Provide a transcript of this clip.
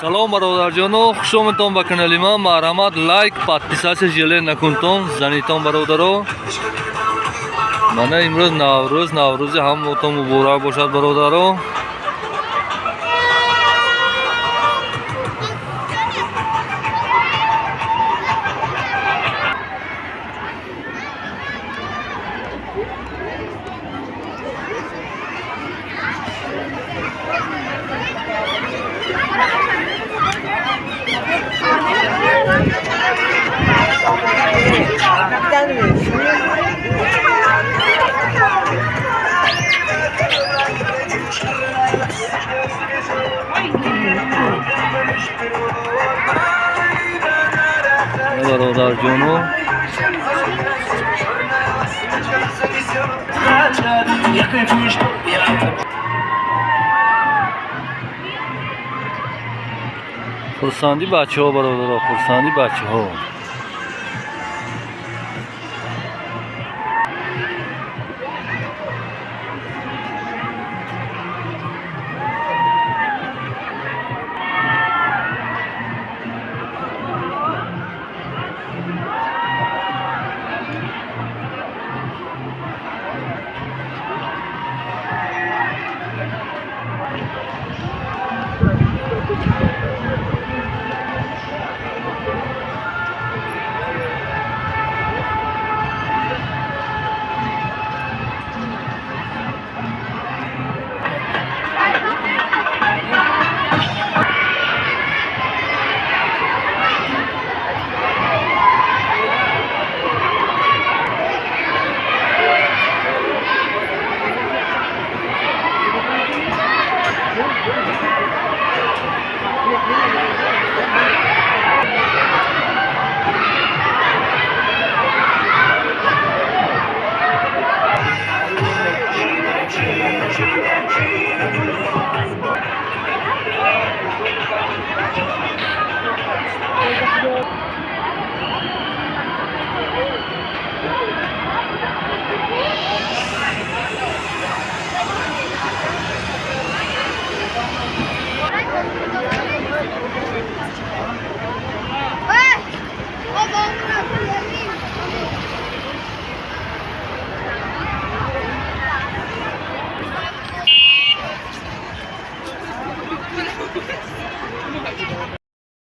Салом, бародарҷоно, хушомадтон ба канали ман. Марҳамат, лайк, подписаться жалей накунтон, занитон, бародаро. Мана имрӯз Наврӯз, Наврӯзи ҳамаотон муборак бошад, бародаро. Бародарҷоно, Я кайфую, что я хурсанди бачаҳо, бародаро, хурсанди бачаҳо.